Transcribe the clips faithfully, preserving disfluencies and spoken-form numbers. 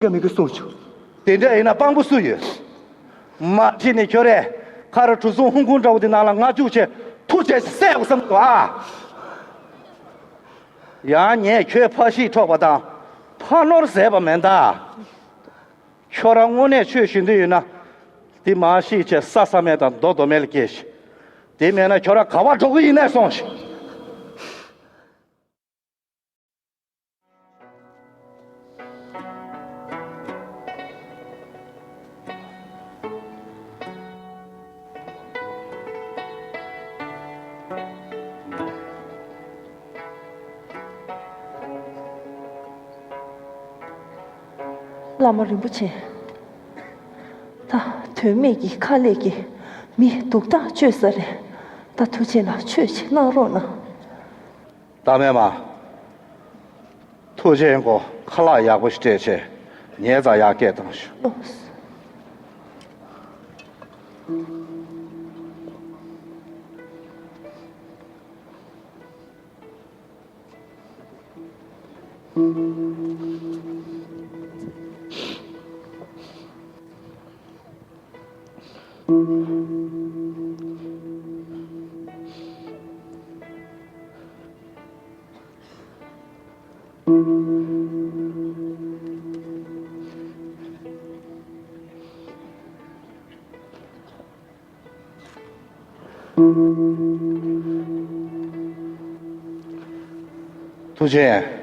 ཀ་མི་དགོས་གསུངས་བྱུང་། དེ་འདྲ་ཡིན་ན་དཔང་པོ་སུ་ཡོད། མ་ཁྲིད་ནས་ཁྱོད་རས་ཁ་ར་གྲུ་གསུམ་ཧུང་ཀུང་འདྲ་བོ་དེ་ནང་ལ་ང་བཅུག་བྱས་ཐུགས་རྗེ་ཆེ་བསད་དགོས་བསམ་འདུག་ཨ། ཡང་ངས་ཁྱོད་ཕ་གཞིས་འཕྲོག་པ་དང་ཕ་ནོར་ཟད་པ་མེད་ད། ཁྱོད་རང་དངོས་གནས་ཆོས་ཞུ་འདོད་ཡོད་ན། འདི་མ་ཤེས་བྱས་ས་ས་མེད་དང་རྡོ་རྡོ་མེད་ལ་སྐྱེལ་ཤིག་དེ་མེད་ན་ཁྱོད་རང་ག་པར་འགྲོ་གི་ཡིན་ནས་སོང་ཤིག་བླ་མ་རིན་པོ་ཆེ། ད་དོན་མེད་ཀྱི་ཁ་ལས་ཀྱི་མི་སྡུག་ཐག་གཅོད་ས་རེད། ད་ཐུགས་རྗེ་ཆེ་ལ་ཆོས་ཅིག་གནང་རོགས་གནང་། ད་མེད་མ། ཐུགས་རྗེ་ཆེ། ཁོ་ཁ་ལག་ཡག་པོ་ཞིག་སྤྲད་བྱས་ཉལ་ཙང་ཡར་སྐད་བཏང་ཤོག་ཨོ། ཐུགས་རྗེ་ཆེ།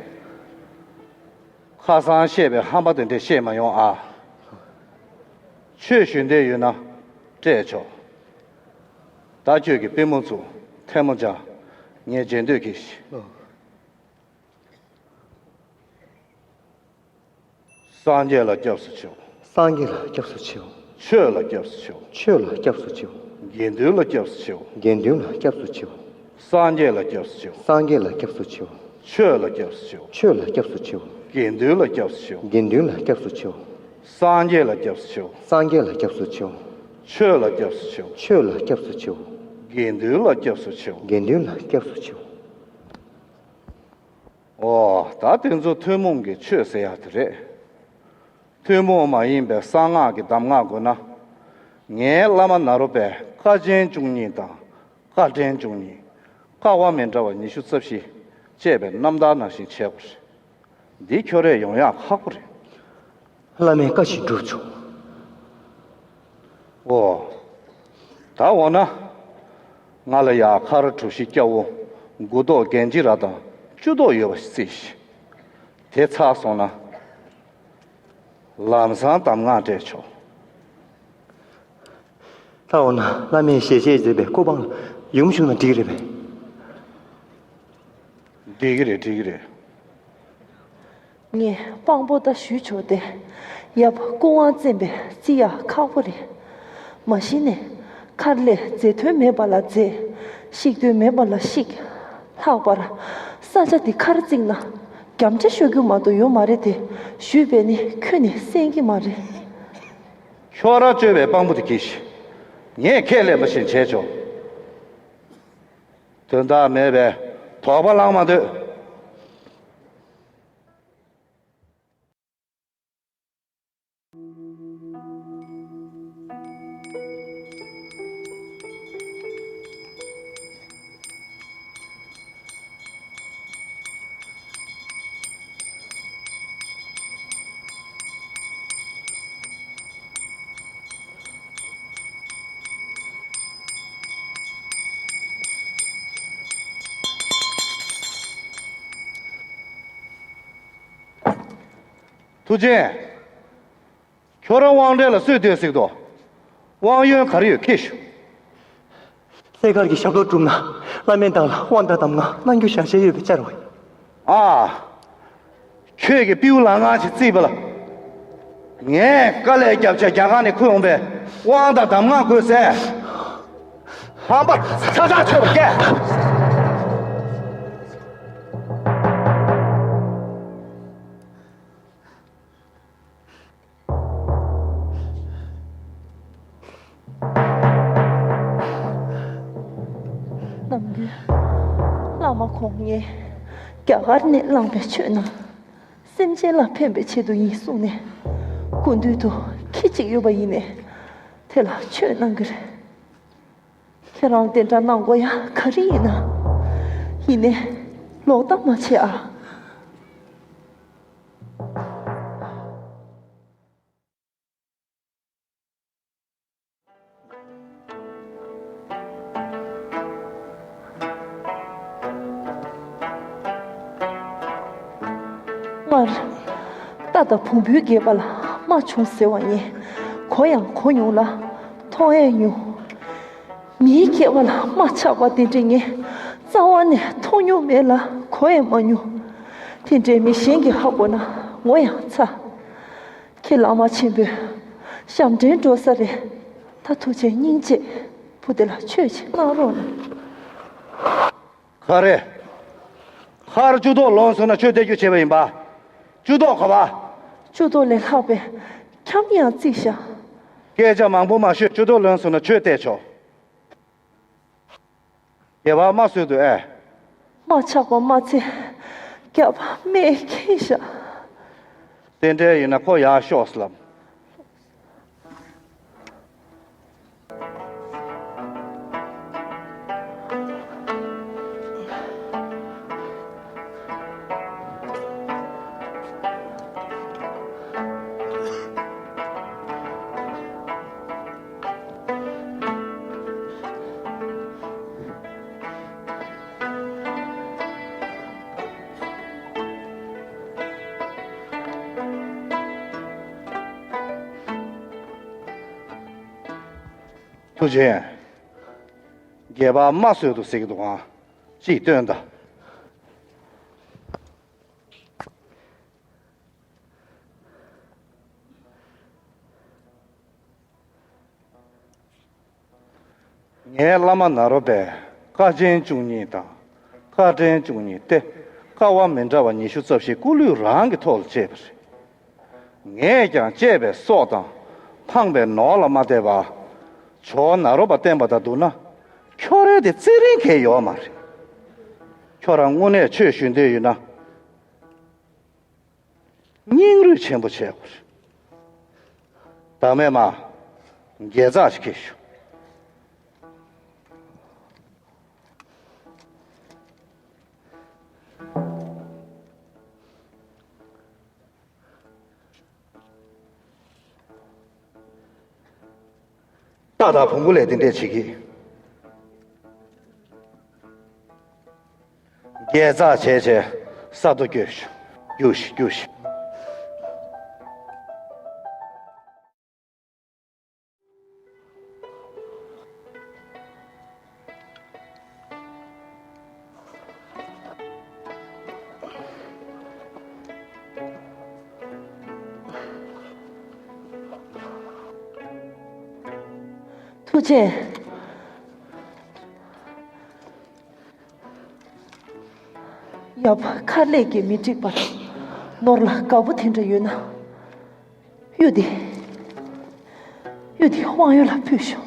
ཁ་སང་བཤད་པའི་ཧམ་པ་དེ་འདྲས་བཤད་མ་ཡོང་ཨ། ཆོས་ཞུ་འདོད་ཡོད་ན་སྤྲད་ཆོག་ད་ཁྱོད་ཀྱི་པུས་མོ་བཙུགས་ཐལ་མོ་སྦྱར། ངས་མཇལ་འདོད་གིས། སངས་རྒྱས་ལ་སྐྱབས་སུ་མཆིའོ། སངས་རྒྱས་ལ་སྐྱབས་སུ་མཆིའོ། ཆོས་ལ་སྐྱབས་སུ་མཆིའོ། ཆོས་ལ་སྐྱབས་སུ་མཆིའོ། དགེ་འདུན་ལ་སྐྱབས་སུ་མཆིའོ། དགེ་འདུན་ལ་སྐྱབས་སུ་མཆིའོ། སངས་རྒྱས་ལ་སྐྱབས་སུ་མཆིའོ། སངས་རྒྱས་ལ་སྐྱབས་སུ་མཆིའོ། ཆོས་ལ་སྐྱབས་སུ་མཆིའོ། ཆོས་ལ་སྐྱབས་སུ་མཆིའོ། དགེ་འདུན་ལ་སྐྱབས་སུ་མཆིའོ། དགེ་འདུན་ལ་སྐྱབས་སུ་མཆིའོ། སངས་རྒྱས་ལ་སྐྱབས་སུ་མཆིའོ། སངས་རྒྱས་ལ་སྐྱབས་སུ་མཆིའོ། ཆོས་ལ་སྐྱབས་སུ་མཆིའོ། ཆོས་ལ་སྐྱབས་སུ་མཆིའོ། དགེ་འདུན་ལ་སྐྱབས་སུ་མཆིའོ། དགེ་འདུན་ལ་སྐྱབས་སུ་མཆིའོ། ཨོ། ད་དེ་ཚོ་ཐུན་མོང་གི་ཆོས་ཟེར་ཡག་དེ་རེད། ཐུན་མོང་མ་ཡིན་པའི་གསང་སྔགས་ཀྱི་གདམས་ངག་དགོས་ན། ངའི་བླ་མ་ནཱ་རོ་པས་བཀའ་ཆེན་བཅུ་གཉིས་དང་བཀའ་དྲིན་བཅུ་གཉིས། བཀའ་བ་མི་འདྲ་བ་ཉི་ཤུ་རྩ་བཞི་བཅས་པའི་རྣམ་ཐར་ནང་བཞིན་བྱེད་དགོས་རེད། འདི་ཁྱོད་རས་ཡོང་ཡག་ཁག་པོ་རེད། བླ་མའི་བཀའ་བཞིན་སྒྲུབ་ཆོག་ཨོ། ད་འོ་ན། ང་ལ་ཡ་ཁ་ར་གྲུ་བཞི་སྐྱ་བོ་མགུ་ཏོག་རྒན་ཅི་ར་དང་བཅུ་ཏོག་ཡོད་པ་ཞིག་རྩིས་ཤིག་དེ་ཚར་སོང་ན། ལམ་སང་གདམས་ངག་སྤྲད་ཆོག་ད་འོ་ན་བླ་མས་ཞལ་བཞེས་མཛད་པའི་གོ་འཕང་ལ་ཡུམ་ཞུགས་ན་འགྲིག་རེད་པས། འགྲིག་གི་རེད། འགྲིག་གི་རེད། ངས་དཔང་པོ་ད་ཞུས་ཆོག་སྟེ། ཡབ་སྐུ་དབང་བཙན་པས་བརྩི་ཡག་ཁག་པོ་རེད། མ་གཞི་ནས་མཁར་ལས་མཛེས་ཐོན་མེད་པ་ལ་མཛེས། བཤིག་དོན་མེད་པ་ལ་བཤིག་ལྷག་པར་ས་ཆ་འདི་མཁར་བརྩིགས་ན་རྒྱམ་ཆ་ཤོར་རྒྱུ་མ་གཏོགས་ཡོད་མ་རེད་དེ། ཞུས་པས་ནི་ཁྱོད་ནི་གསན་གྱི་མ་རེད། ཁྱོད་རང་བཅོལ་བའི་དཔང་པོ་དེ་གྱིས་ཤིག་ངས་ཁས་ལེན་པ་བཞིན་བྱས་ཆོག་དོན་དག་མེད་པའི་དོགས་པ་ལངས་མ་སྡོད། ཐུགས་རྗེ་ཆེ། ཁྱོད་རང་དབང་གྲལ་ལ་སུས་སྡོད་སྲིད་དོ། དབང་ཡོན་ག་རེ་ཡོད་ཁྱེར་ཤོག་གསས་མཁར་གྱི་ཞབས་ཏོག་གྲུབ་ན་བླ་མས་བདག་ལ་དབང་དང་གདམས་ངག་གནང་རྒྱུ་ཞལ་བཞེས་ཡོད་པའི་བཅར་བ་ཡིན། ཨ། ཁྱོད་ཀྱི་པིའུ་ལ་ང་ཞིག་བརྩིས་པ་ལ། ངས་དཀའ་ལས་བརྒྱབ་བྱས་རྒྱ་གར་ནས་ཁུར་འོང་པའི་དབང་དང་གདམས་ངག་དགོས་ཟེར། ཧམ་པ་ཚ་ཚ་ཆོད་པ་སྐད། ནམ་རྒྱུན་བླ་མ་ཁོང་ངས་རྒྱ་གར་ནས་བླངས་པའི་ཆོས་རྣམས་སེམས་ཅན་ལ་ཕན་པའི་ཆེད་དུ་ཡིན་གསུངས་ནས་ སྐུ་མདུན་དུ་ཁྱི་གཅིག་ཡོད་པ་ཡིན་ནས་དེ་ལ་ཆོས་གནང་གི་རེད། ཁྱེད་རང་དེ་འདྲ་གནང་དགོས་ཡ་ག་རེ་ཡིན་ན། ཡིན་ནས་ལོག་ལྟ་མ་བྱེད་ཨ། སྔར་རྟ་དང་བོང་བུའི་སྒལ་པ་ལ་རྨ་བྱུང་ཟེར་བ་ཡིན། གོ་ཡང་གོ་མྱོང་ལ་མཐོང་ཡང་མྱོང་། མིའི་སྐྱེ་བ་ལ་རྨ་ཆགས་པ་དེ་འདྲ་ངས་རྩ་བ་ནས་མཐོང་མྱོང་མེད་ལ་གོ་ཡང་མ་མྱོང་། དེ་འདྲའི་མི་གཞན་གྱིས་ཧ་གོ་ན་ངོ་ཡང་ཚ། ཁྱེད་བླ་མ་ཆེན་པོས་ཞབས་འདྲེན་འགྲོ་ས་རེད། ད་ཐུགས་རྗེ་སྙིང་རྗེ་བུ་དེ་ལ་ཆོས་ཅིག་གནང་རོགས་གནང་། ག་རེ། ཁར་བཅུ་ཐོག་ལོན་སོང་ན་ཆོས་སྡེ་རྒྱུ་བྱས་པ་ཡིན་པ། བཅུ་ཐོག་ག་བ། བཅུ་ཐོག་ལས་ལྷག་པའི་འཁྱམ་ཡང་བརྩིས་བཞག་སྐད་ཆ་མང་པོ་མ་ཤོད། བཅུ་ཐོག་ལོན་སོང་ན་ཆོས་གཏད་ཆོག་སྒལ་པ་རྨ་བཟོས་འདུག་ཨེ། རྨ་ཆགས་པ་མ་ཚད་རྒྱབ་རྨས་ཁེངས་བཞག་དེ་འདྲ་ཡིན་ན་ཁོ་ཡར་ཤོག་ཟེར་ལབ། ཐུགས་རྗེ་ཆེ། སྒལ་པ་རྨ་བཟོས་འདུག་ཟེར་གྱི་འདུག་ཨང་། ཅིག་སྟོན་དང་། ངའི་བླ་མ་ནཱ་རོ་པས་དཀའ་ཆེན་བཅུ་གཉིས་དང་། དཀའ་ཕྲན་བཅུ་གཉིས་ཏེ། དཀའ་བ་མི་འདྲ་བ་ཉི་ཤུ་རྩ་བཞི་སྐུ་ལུས་རང་གི་ཐོག་ལ་སྤྱད་པ་རེད། ངས་ཀྱང་སྤྱད་པའི་སྲོག་དང་ཕངས་པའི་ནོར་ལ་མ་བལྟས་པར། ཇོ་བོ་ནཱ་རོ་པ་བསྟེན་པ་དང་བསྡུར་ན། ཁྱོད་རང་དེ་རྩེ་རིང་གང་ཡོད་མ་རེད། ཁྱོད་རང་དངོས་གནས་ཆོས་ཞུ་འདོད་ཡོད་ན། སྙིང་རུས་ཆེན་པོ་བྱེད་དགོས། བདག་མེད་མ། དགེ་རྩ་ཞིག་གིས་ཞུ། རྟ་དང་བོང་བུ་ལས་དེ་འདྲས་བྱེད་ཀྱི། དགེ་རྩ་བྱས་བྱས་ས་རྡོ་སྐྱོལ་ཤོག་རྒྱུགས་ཤིག་རྒྱུགས་ཤིག་ཐུགས་རྗེ་ཆེ། ཡབ་ཁ་ལས་ཀྱིས་མི་འགྲིག་པར་ནོར་ལ་དགའ་པོ་དེ་འདྲ་ཡོད་ན། གཡུ་འདི། གཡུ་འདི་དབང་ཡོད་ལ་ཕུལ་ཤོག་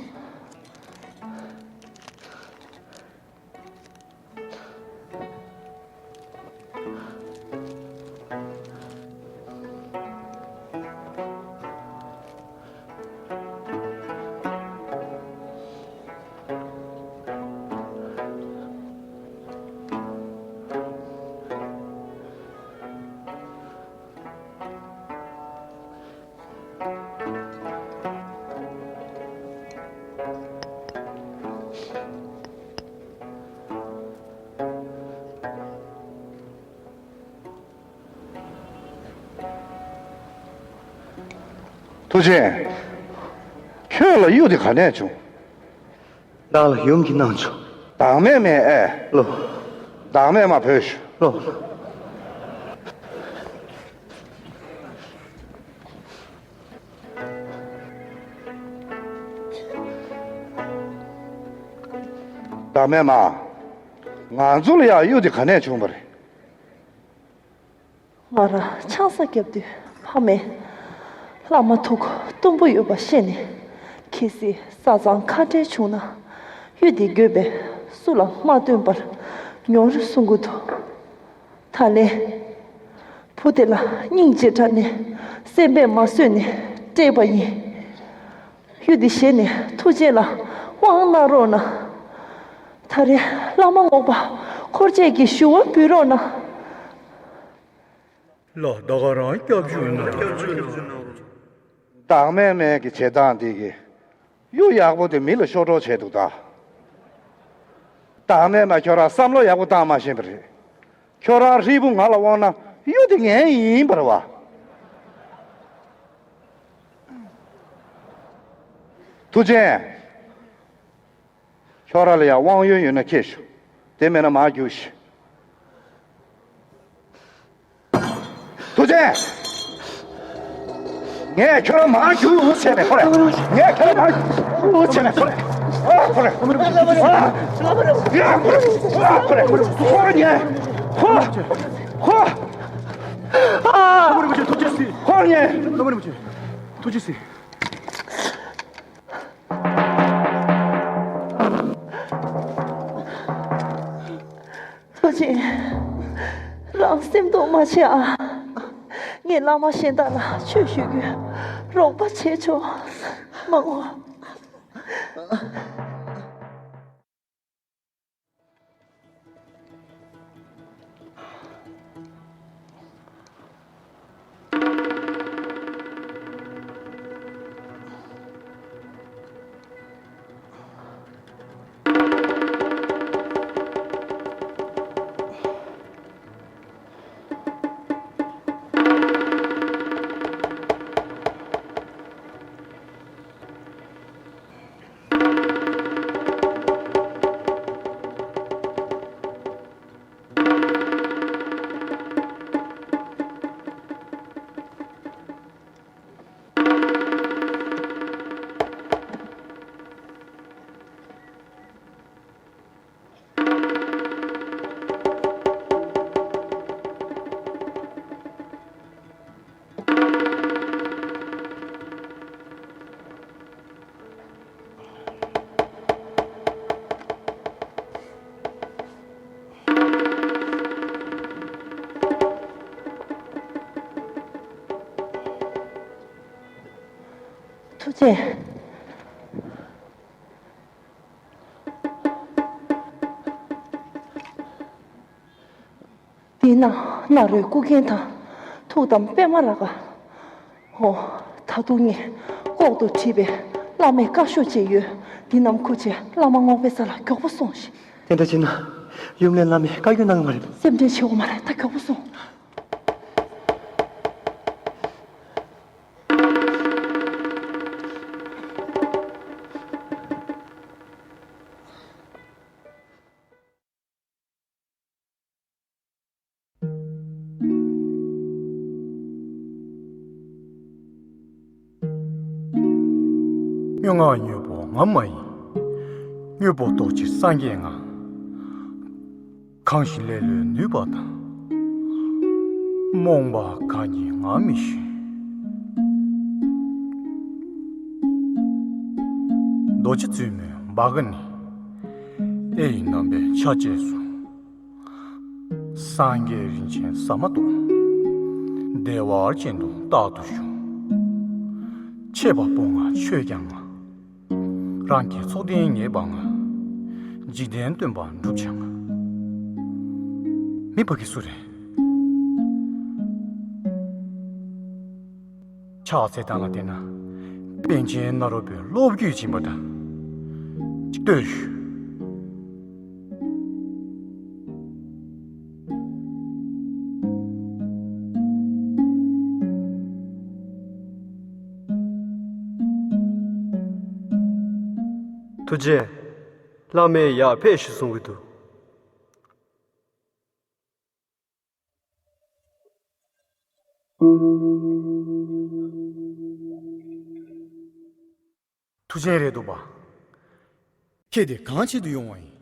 ཐུགས་རྗེ་ཆེ། ཁྱོད་ལ་གཡུ་དེ་ག་ནས་བྱུང་། བདག་ལ་ཡུམ་གྱིས་གནང་བྱུང་། བདག་མེད་མས་ཨེ། ལོ། བདག་མེད་མ་བོས་ཤོག་ལོ། བདག་མེད་མ། ང་ཚོ་ལ་ཡང་གཡུ་དེ་ག་ནས་བྱུང་བ་རེད། ང་རང་ཆང་ས་བརྒྱབ་དུས་ཕ་མས་བླ་མ་ཐུགས་གཏུམ་པོ་ཡོད་པ་ཤེས་ནས། གལ་སྲིད་བཟའ་ཚང་ཁ་བྲལ་བྱུང་ན་གཡུ་དེ་དགོས་པས་སུ་ལ་མ་སྟོན་པར་ཉོར་གསུང་གི་འདུག་ད་ལན་བུ་དེ་ལ་སྙིང་རྗེ་དྲག་ནས་སེམས་པས་མ་བཟོད་ནས་ སྤྲད་པ་ཡིན། གཡུ་འདི་བཞེས་ནས་ཐུགས་རྗེ་ལ་དབང་གནང་རོགས་གནང་། ད་རེས་བླ་མ་རྔོག་པ་འཁོར་བཅས་ཀྱི་ཞུ་བ་འབུལ་རོགས་གནང་། ལ་ད་ག་རང་སྐྱབས་བཅོལ་གནང་། བདག་མེད་མེད་ཀྱི་བྱེད་སྟངས་འདི་གིས་གཡུ་ཡག་པོ་དེ་མི་ལ་ཤོར་གྲབས་བྱས་འདུག་ད། བདག་མེད་མ་ཁྱོད་རང་བསམ་བློ་ཡག་པོ་བཏང་མ་ཤེས་པ་རེད། ཁྱོད་རང་ཧྲིལ་པོ་ང་ལ་དབང་ན་གཡུ་དེ་ངའི་ཡིན་པ་རེད་བ། ཐུགས་རྗེ་ཆེ། ཁྱོད་རང་ལ་ཡང་དབང་ཡོད་ཡོད་ན་ཁྱེར་ཤོག་དེ་མེད་ན་མར་རྒྱུགས་ཤིག་ཐུགས་རྗེ་ཆེ། ངས་ཁྱོད་རང་མར་རྒྱུགས་ཡོང་བྱས་ནས་ཁོ་རེ། ངས་ཁྱོད་རང་མར་རྒྱུགས་ཡོང་བྱས་ནས་ཁོ་རེ། ཨ་ཁོ་རེ། ཨ་ཁོ་རེ། ཨ་ཁོ་རེ། ཁོ་རེ་ཉལ། ཁོ། ཁོ། ཨ། ཁོ་རེ་ཉལ། ཐུགས་རྗེ་ཆེ། ཐུགས་རྗེ་ཆེ། རང་སེམས་སྡུག་མ་བྱེད་ཨ། ངས་བླ་མ་གཞན་དག་ལ་ཆོས་ཞུ་རྒྱུའི་རོགས་པ་བྱེད་ཆོག་མ་ངོ་། ཐུགས་རྗེ་ཆེ། འདི་ན་ནཱ་རོའི་སྐུ་རྒྱན་དང་ཐུགས་དམ་པདྨ་རཱ་ག་ཨོ། ད་དུང་ངས་ལྐོག་ཏུ་བྲིས་པའི་བླ་མའི་བཀའ་ཤོག་ཅིག་ཡོད། འདི་རྣམས་ཁུར་བྱས་བླ་མ་རྔོག་པའི་ས་ལ་མགྱོགས་པོ་སོང་ཞིག་དེ་འདྲ་བྱས་ན་ཡུམ་ལས་བླ་མས་བཀའ་བཀྱོན་གནང་གི་མ་རེད། སེམས་ཁྲལ་བྱེད་དགོས་མ་རེད། ད་མགྱོགས་པོ་སོང་། སྨྱུག་མ་དངོས་པོ་ང་མ་ཡིན། དངོས་པོ་རྟོགས་ཕྱིར་སངས་རྒྱས་ང་། གང་ཞིག་ལེ་ལོས་ནུས་པ་དང་། རྨོངས་པ་གང་ཉིད་ང་མི་ཤེས། རྡོ་རྗེ་བཙུན་མོའི་བྷ་ག་ནི། ཨེ་ཡི་རྣམ་པའི་ཆ་བྱད་སོགས། སངས་རྒྱས་རིན་ཆེན་ཟ་མ་ཏོག་བདེ་བ་ཅན་དུ་རྟག་ཏུ་བཞུགས། ཆེ་བ་སྤོང་ང་ཆོས་ཀྱང་ང་། རང་གི་ཚོགས་ལྡན་ཉེས་པ་ང་། འཇིག་རྟེན་སྟོན་པ་འགྲུབ་བྱ་ང་། མི་ཕ་གི་སུ་རེད། ཕྱག་འཚལ་སྟངས་ལ་བལྟས་ན། པཎ་ཆེན་ནཱ་རོ་པའི་སློབ་བརྒྱུད་ཡིན་པ་འདྲ། ཅིག་ལྟོས་ཞུ། ཐུགས་རྗེ་ཆེ། བླ་མས་ཡར་ཕེབས་ཤིག་གསུང་གི་འདུག་མཐུ་ཆེན་རེད་འདུག་པ། ཁྱེད་དེ་གང་བྱེད་དུ་ཡོང་བ་ཡིན།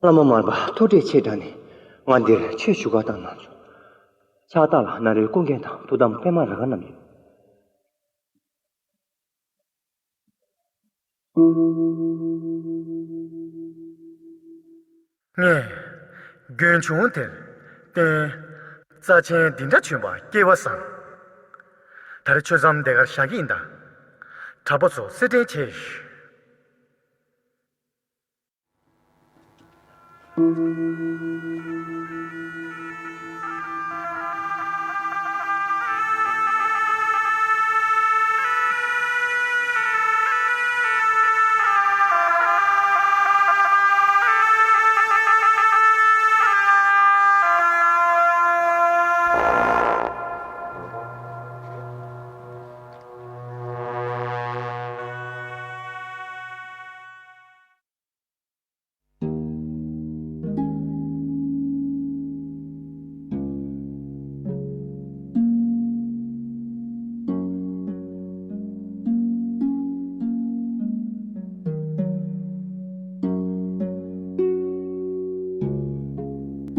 བླ་མ་མར་པ་ཐུགས་ཁྲལ་ཆེ་དྲགས་ནས་ང་འདིར་ཆོས་ཞུ་གར་བཏང་གནང་བྱུང་། ཕྱག་རྟགས་ལ་ནཱ་རོའི་སྐུ་རྒྱན་དང་ཐུགས་དམ་པདྨ་རཱ་ག་བསྣམས་ཡོད། ངས་མགོན་ཆུང་དེར་བརྟེན་རྩ་ཆེན་འདི་འདྲ་བྱོན་པར་སྐལ་བ་བཟང་། ད་རེས་ཆོས་མཚམས་དེ་གར་བཞག་གི་ཡིན་ད། གྲྭ་པ་ཚོ་སེར་ཁྲལ་བྱེད།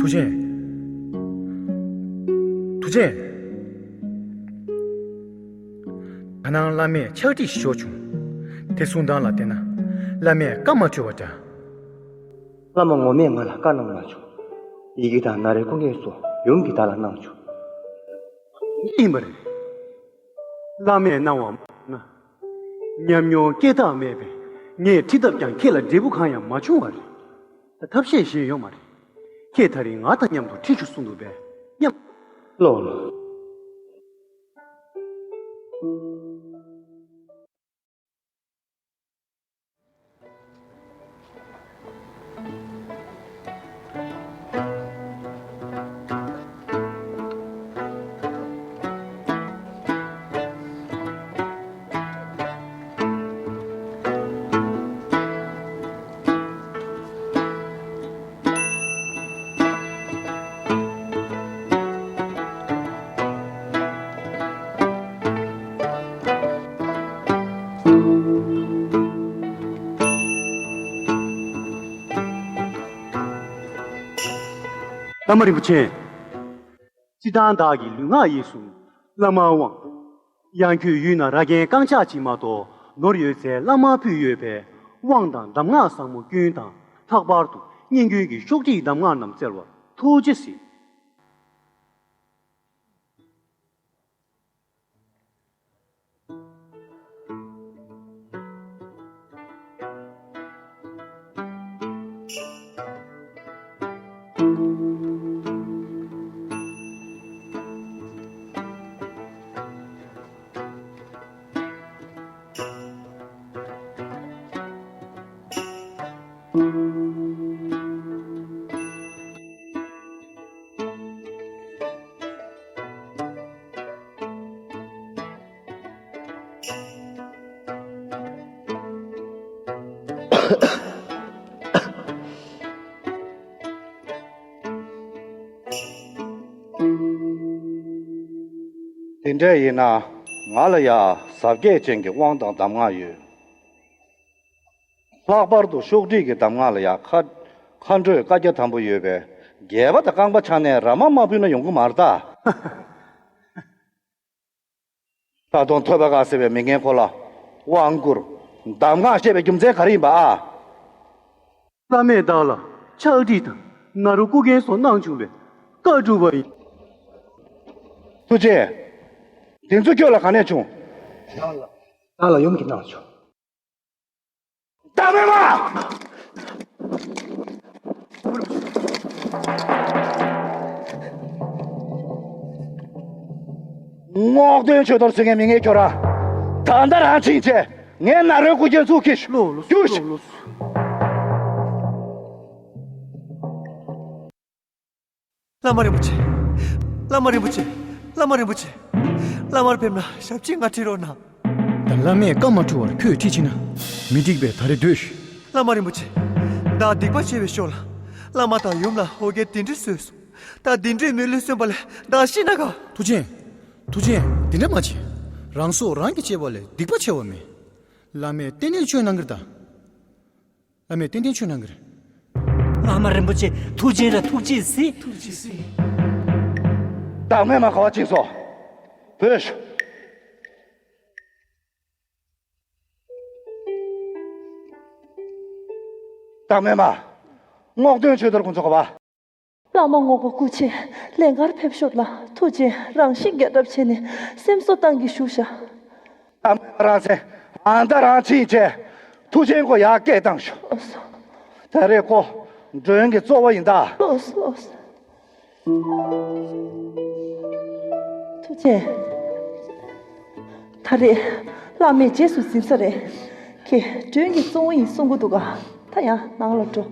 ཐུགས་རྗེ། ཐུགས་རྗེ། ད་ནངས་བླ་མས་ཕྱག་བྲིས་ཤིག་ཞོག་བྱུང་། དེ་གསུང་སྟངས་ལ་བལྟས་ན། བླ་མས་བཀའ་མ་འཁྲོལ་བ་འདྲ། བླ་མ་ངོ་མས་ང་ལ་བཀའ་གནང་མ་བྱུང་། ཡི་གེ་དང་ན་རོའི་སྐུ་འགན་སོགས་ཡུམ་གྱིས་བདག་ལ་གནང་བྱུང་། ཡིན་པ་རེད། བླ་མས་གནང་བ་མ་གནང་། ཉམས་མྱོང་སྐད་གྲགས་མེད་པས་ངས་ཁྲིད་ཐབས་ཀྱང་ཁྱེད་ལ་འབྲས་བུ་གང་ཡང་མ་བྱུང་བ་རེད། ད་ཐབས་ཤེས་གཞན་ཡོད་མ་རེད། ཁྱེད་ད་རིང་ང་དང་མཉམ་དུ་ཁྲིད་ཤོག་གསུངས་འདུག་པས་མཉམ། ལོ་ལོ། བླ་མ་རིན་པོ་ཆེ། སྤྱིར་བཏང་བདག་གི་ལུས་ངག་ཡིད་གསུམ་བླ་མར་དབང་། ཡང་ཁྱོད་ཡུལ་ན་ར་གན་རྐང་ཆག་ཅིག་མ་གཏོགས་ནོར་ཡོད་ཚད་བླ་མར་ཕུལ་ཡོད་པས་དབང་དང་གདམས་ངག་ཟབ་མོ་སྐྱོན་དང་། ལྷག་པར་དུ་སྙན་བརྒྱུད་ཀྱི་ཤོག་དྲིལ་གདམས་ངག་རྣམས་བསྩལ་བར་ཐུགས་རྗེ་གཟིགས། དེ་འདྲ་ཡིན་ན་ང་ལ་ཡང་ཟབ་རྒྱས་ཅན་གྱི་དབང་དང་གདམས་ངག་ཡོད། ལྷག་པར་དུ་ཤོག་དྲིལ་གྱི་གདམས་ངག་ལ་ཡང་མཁའ་མཁའ་འགྲོའི་བཀའ་རྒྱ་དམ་པོ་ཡོད་པས། རྒྱལ་པོ་དང་རྐང་པ་ཆག་ནས་ར་མ་མ་ཕུལ་ན་ཡོང་གི་མ་རེད་ད། ད་དུང་ཐོས་པ་དགའ་ཟེར་བའི་མི་ངན་ཁོ་ལ་དབང་བསྐུར། གདམས་ངག་བཤད་པའི་རྒྱུ་མཚན་ག་རེ་ཡིན་པ་ཨ། བླ་མས་བདག་ལ་ཕྱག་བྲིས་དང་ན་རོ་སྐུ་རྒྱན་སོགས་གནང་བྱུང་བས་བཀའ་བསྒྲུབ་པ་ཡིན། ཐུགས་རྗེ། དེ་ཚོ་ཁྱོད་ལ་ག་ནས་བྱུང་། བདག་ལ་བདག་ལ་ཡུམ་གྱིས་གནང་བྱུང་། བདག་མེད་མ། རྔོག་སྟོན་ཆོས་རྡོར་ཟེར་མཁན་མི་ངན་ཁྱོད་རང་། ད་ལྟ་རང་ཕྱིན་བྱས་ངའི་ན་རོའི་སྐུ་རྒྱན་ཚུར་ཁྱེར་ཤོག་ལོ་ལོ་རྒྱུགས་ཤིག་ལོ་ལོ། བླ་མ་རིན་པོ་ཆེ། བླ་མ་རིན་པོ་ཆེ། བླ་མ་རིན་པོ་ཆེ། བླ་མར་ཕེབས་ན་ཞབས་ཕྱི་ང་ཁྲིད་རོགས་གནང་། ད་བླ་མས་བཀའ་མ་འཁྲོལ་བར་ཁྱོད་ཁྲིད་ཕྱིན་ན་མི་འགྲིག་པས། ད་རེས་སྡོད་ཤིག་བླ་མ་རིན་པོ་ཆེ། བདག་སྡིག་པ་ཆེ་བའི་ཕྱོགས་ལ། བླ་མ་དང་ཡུམ་ལ་ཧོ་གའི་དེ་འདྲ་བཟོས་སོང་། ད་དེ་འདྲའི་མི་ལུས་གསོན་པ་ལས་བདག་ཤི་ན་དགའ། ཐུགས་ཆེན། ཐུགས་ཆེན། དེ་འདྲ་མ་བྱེད། རང་སྲོག་རང་གིས་བཅད་པ་ལས་སྡིག་པ་ཆེ་བ་མེད། བླ་མས་ཏན་ཏན་ཆོས་གནང་གི་རེད་ད། བླ་མས་ཏན་ཏན་ཆོས་གནང་གི་རེད། བླ་མ་རིན་པོ་ཆེ་ཐུགས་རྗེ་ར། ཐུགས་རྗེ་གཟིགས། ཐུགས་རྗེ་གཟིགས། བདག་མེད་མ་ག་བ་ཕྱིན་སོང་། བོས་ཤོག་བདག་མེད་མ། རྔོག་སྟོན་ཆོས་རྡོར་ཁོང་ཚོ་ག་བ། བླ་མ་ངོ་དགའ་སྐུ་མཁྱེན་ལས་ཀར་ཕེབས་ཤོར་ལ་ཐུགས་རྗེ་རང་བཞིན་རྒྱས་གྲབས་བྱས་ནས་སེམས་གསོ་བཏང་གི་བཞུགས་ཤག་ཨ་མ་རང་སེམས་ཨ་མདའ་རང་ཕྱིན་བྱས། ཐུགས་ཆེན་ཁོ་ཡར་སྐད་བཏང་ཤོག་ལགས་སོ། ད་རེས་ཁོ་མགྲོན་གྱི་གཙོ་བོ་ཡིན་ད། ལགས་སོ་ལགས་སོ། ཐུགས་ཆེན། ད་རེས་བླ་མས་རྗེས་སུ་འཛིན་ས་རེད། ཁྱེད་མགྲོན་གྱི་གཙོ་བོ་ཡིན་གསུང་གི་འདུག་ག་ད་ཡང་ནང་ལ་འགྲོ།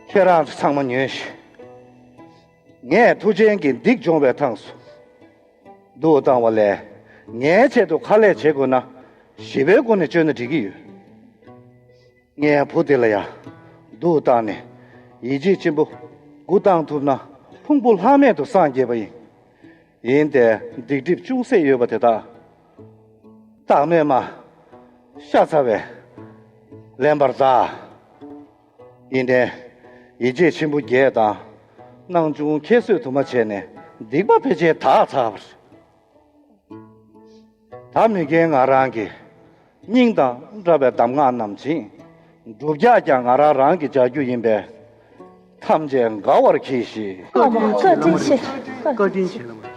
ཁྱེད་རང་ཚོ་ཚང་མ་ཉོན་ཞིག་ངས་ཐུགས་ཆེན་གྱིས་སྡིག་སྦྱོང་བའི་ཐངས་སུ། འདུག་བཏང་བ་ལས། ངའི་ཆེད་དུ་ཁ་ལས་བྱེད་དགོས་ན། ཞི་བའི་སྒོ་ནས་བཅོས་ན་འགྲིག་གི་ཡོད། ངའི་བུ་དེ་ལ་ཡང་། འདུག་བཏང་ནས། ཡིད་ཆེས་ཆེན་པོ། དགུ་བཏང་ཐུབ་ན། ཕུང་པོ་ལྷག་མེད་དུ་སངས་རྒྱས་པ་ཡིན། ཡིན་ཏེ། སྡིག་སྒྲིབ་ཅུང་ཟད་ཡོད་པ་དེ་དག་བདག་མེད་མ། ཤ་ཚ་བས། ལེན་པར་གདའ། ཡིན་ནའི། ཡིད་ཆེས་ཆེན་པོ་བརྒྱད་དང་། སྣང་ཆུང་ཁྱད་གསོད་དུ་མ་བྱས་ནས་སྡིག་པ་ཕལ་ཆེར་དག་ཚར་བ་རེད། ད་མི་རྒན་ང་རང་གིས་སྙིང་དང་འདྲ་བའི་གདམས་ངག་རྣམས་བྱིན། སྒྲུབ་རྒྱག་ཀྱང་ང་རང་རང་གིས་རྒྱག་རྒྱུ་ཡིན་པས། ཐམས་ཅད་དགའ་བར་གྱིས་ཤིག་ཨ་མ་བཀའ་དྲིན་ཆེ། བཀའ་དྲིན་ཆེ།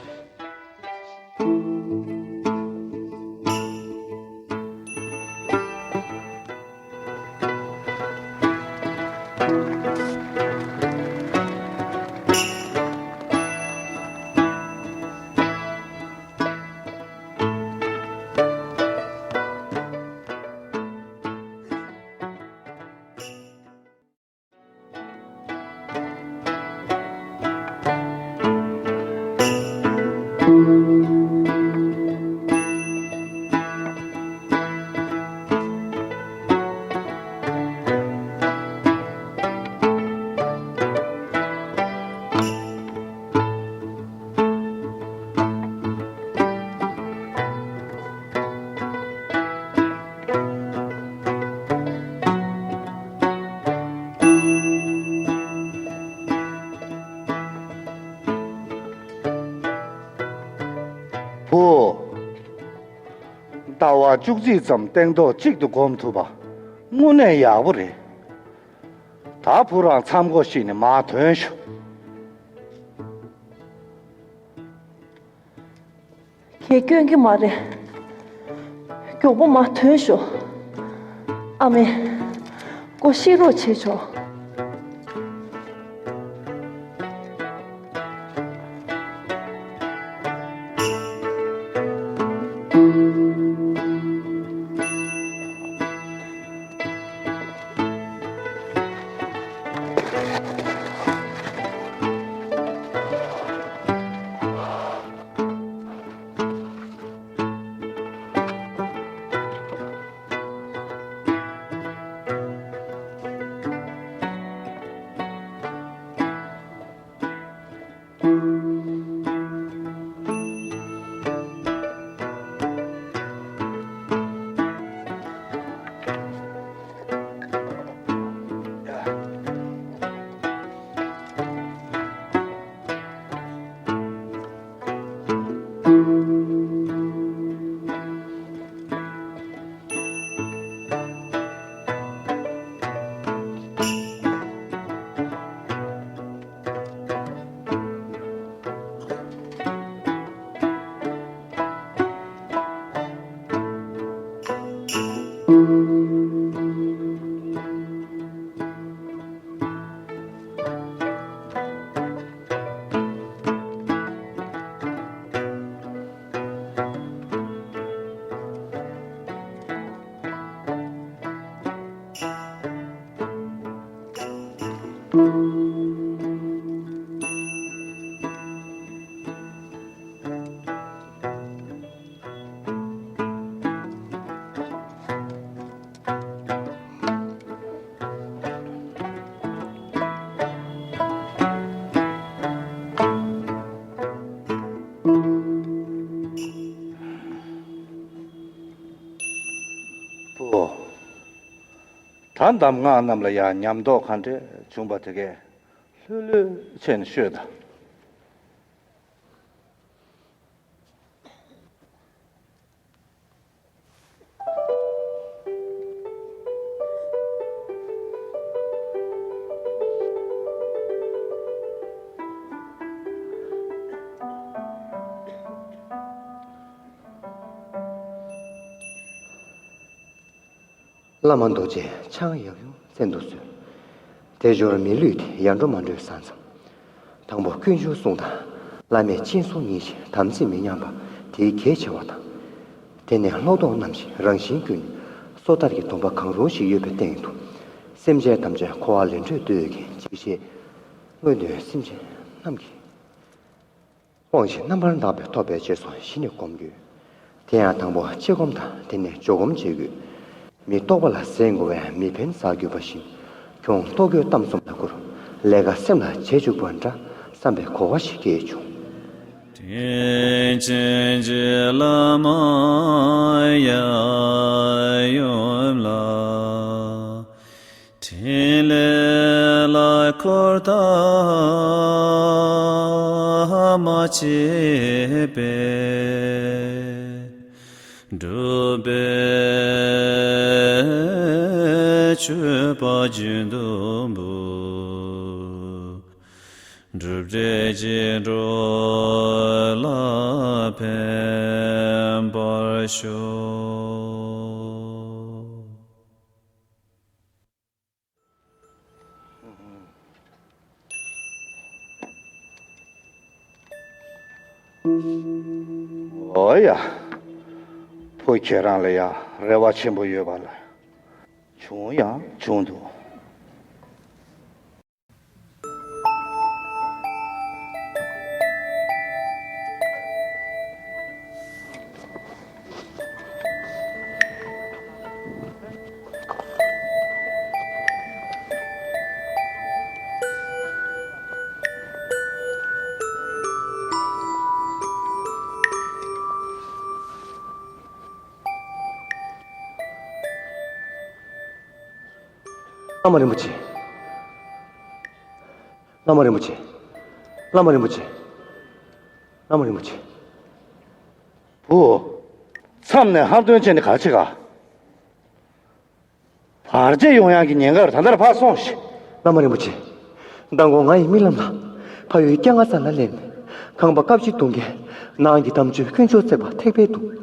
བུ། ཟླ་བ་བཅུ་གཅིག་ཙམ་སྟེང་ཐོག་གཅིག་ཏུ་སྒོམ་ཐུབ་པ་དངོས་གནས་ཡག་པོ་རེད། ད་བུ་རང་མཚམས་སྒོ་ཕྱེ་ནས་མར་ཐོན་ཤོག་ཁྱེད་སྐྱོན་གྱི་མ་རེད། མགྱོགས་པོ་མར་ཐོན་ཤོག་ཨ་མས། སྒོ་ཕྱེ་རོགས་བྱེད་ཆོག་བུ། ད་གདམས་ངག་རྣམས་ལ་ཡང་ཉམས་རྟོགས་ག་འདྲས་བྱུང་བ་དེ་གས་ལྷོད་ལྷོད་བྱས་ནས་ཤོད་དང་། བླ་མ་རྡོ་རྗེ་འཆང་ཡབ་ཡུམ་མཚན་དུ་གསོལ། དལ་འབྱོར་མི་ལུས་དེ་ཡར་འགྲོ་མར་འགྲོའི་ས་མཚམས། དང་པོ་དཀོན་མཆོག་གསུང་དང་། བླ་མས་སྤྱན་ཟུང་བརྙེས་ཤིང་དམ་ཚིག་མི་ཉམས་པ་དེའི་གལ་ཆེ་བ་དང་། དེ་ནས་ལྷོག་ལྡོག་རྣམ་བཞི་རང་བཞིན་ཀུན། སོ་ཐར་གྱི་སྡོམ་པ་གང་རུང་ཞིག་ཡོད་པའི་སྟེང་དུ། སེམས་ཅན་ཐམས་ཅད་འཁོར་བ་ལས་སྒྲོལ་འདོད་མཁན་ཅིག་ཤེས། སྔོན་དུ་སེམས་ཅན་རྣམས་ཀྱི་དབང་བཞི་རྣམ་པར་དག་པའི་ཐོབ་པའི་རྗེས་སུ་གཞི་ནས་སྒོམ་དགོས། དེ་ཡང་དང་པོ་ལྕེ་སྒོམ་དང་དེ་ནས་སྦྱོར་སྒོམ་བྱེད་དགོས། མི་རྟོག་པ་ལ་ཟས་བསྔོ་བས་མི་ཕན་ཟ་གྱུར་པ་བཞིན། ཁྱུང་རྟོག་གེའི་གཏམ་གསུམ་ལ་བསྐུར། ལས་ཀ་སེམས་ལ་བྱེད་བཅུག་པ་འདྲ་བསམ་པའི་གོ་བ་ཞིག་སྐྱེས་བྱུང་། དྲིན་ཅན་གྱི་བླ་མ་ཡབ་ཡུམ་ལ། ཕྲིན་ལས་ལ་འཁོར་དང་མ་བྱས་པས། སྒྲུབ་པའི་མཆོད་པ་རྒྱུན་དུ་འབུལ། སྒྲུབ་བྲལ་གྱི་འགྲོ་ལ་ཕན་པར་ཤོག། འོ་ཡ། བུ་ཁྱེད་རང་ལ་ཡང་རེ་བ་ཆེན་པོ་ཡོད་པ་ལ། བྱུང་ཡང་བྱུང་འདུག། བླ་མ་རིན་པོ་ཆེ། བླ་མ་རིན་པོ་ཆེ། བླ་མ་རིན་པོ་ཆེ། བླ་མ་རིན་པོ་ཆེ། བུ། མཚམས་ནས་ཧབ་ཐོན་བྱས་ནས་ག་ཅི་ག། བར་ཆད་ཡོང་ཡག་གི་ཉེན་ཁ་ད་ལྟར་ཕར་སོང་ཞིག། བླ་མ་རིན་པོ་ཆེ། མདང་དགོང་ང་ཡི་རྨི་ལམ་ལ། ཕ་ཡུལ་སྐྱ་ང་ས་ལ་སླེབས་ནས། ཁང་པ་དཀར་ཕྱེ་གཏོང་མཁན། ནང་གི་དམ་ཆོས་དཀོན་མཆོག་བརྩེགས་པ་ཐེག་པའི་དུང་།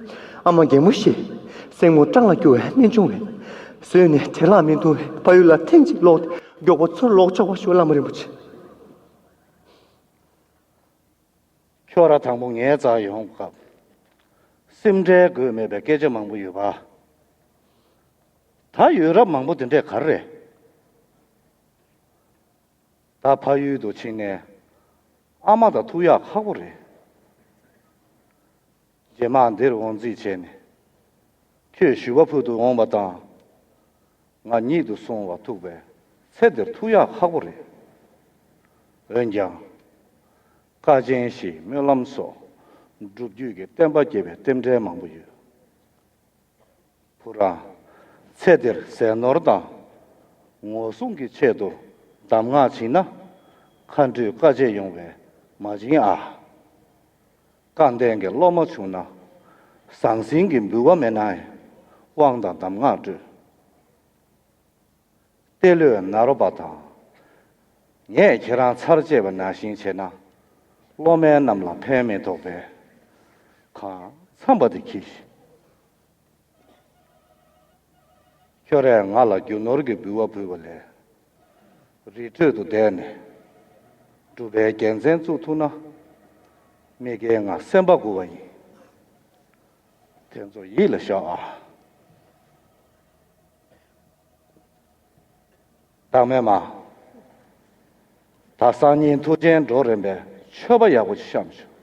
ཨ་མ་རྒན་མོ་ཞིག། སྲིང་མོ་སྤྲང་ལ་སྐྱུར་བའི་སྨན་ཆུང་བས། ཟོས་ནས་བྲེལ་ལག་མི་འདུག་པས་ཕ་ཡུལ་ལ་ཐེངས་གཅིག་ལོག་སྟེ་མགྱོགས་པོ་ཚུར་ལོག་ཆོག་པ་ཞུ། བླ་མ་རིན་པོ་ཆེ། ཁྱོད་རང་དང་པོ་ངའི་རྩར་ཡོང་སྐབས། སེམས་ཁྲལ་དགོས་མེད་པའི་སྐད་ཆ་མང་པོ་ཡོད་པ། ད་ཡོད་རབས་མང་པོ་དེ་འདྲས་ག་རེ་རེད། ད་ཕ་ཡུལ་དུ་ཕྱིན་ནས་ཨ་མ་དང་ཐུག་ཡག་ཁག་པོ་རེད། རྗེས་མ་འདིར་འོང་རྩིས་བྱས་ནས། ཁྱོད་ཞུ་བ་ཕུལ་དུ་འོང་བ་དང་། ང་ཉིད་དུ་སོང་བ་ཐུག་པས་ཚེ་འདིར་ཐུག་ཡག་ཁག་པོ་རེད། འོན་ཀྱང་། བཀའ་ཆེན་ཞིག་སྨོན་ལམ་སོགས་སྒྲུབ་རྒྱུད་ཀྱི་བསྟན་པ་རྒྱས་པའི་རྟེན་འབྲེལ་མང་པོ་ཡོད། བུ་རང་། ཚེ་འདིར་ཟས་ནོར་དང་། ངོ་སྲུང་གི་ཆེད་དུ་གདམས་ངག་བྱིན་ན། མཁའ་འགྲོས་བཀའ་བཅད་ཡོང་བས་མ་བྱིན་ཨ། སྐལ་ལྡན་གྱི་སློབ་མ་བྱུང་ན། ཟང་ཟིང་གི་འབུལ་བ་མེད་ནའི་དབང་དང་གདམས་ངག་སྤྲོད། ཏེ་ལོས་ནཱ་རོ་པ་དང་། ངས་ཁྱེད་རང་ཚར་བཅད་པ་ནང་བཞིན་བྱས་ན། སློབ་མ་རྣམས་ལ་ཕན་མི་ཐོགས་པས། གང་འཚམ་པ་དེ་གྱིས་ཤིག། ཁྱོད་རས་ང་ལ་རྒྱུ་ནོར་གྱི་འབུལ་བ་ཕུལ་བ་ལས། རི་ཁྲོད་དུ་བསྡད་ནས། སྒྲུབ་པའི་རྒྱལ་མཚན་བཙུགས་ཐུབ་ན། མི་དགེ་ང་སེམས་པ་མགུ་བ་ཡིན། དེ་ཚོ་ཡིད་ལ་བཞག་ཨ། བདག་མེད་མ། ད་སང་ཉིན་མཐུ་ཆེན་འགྲོ་རན་པའི་མཆོད་པ་ཡག་པོ་ཅིག་བཤམས་བྱུང་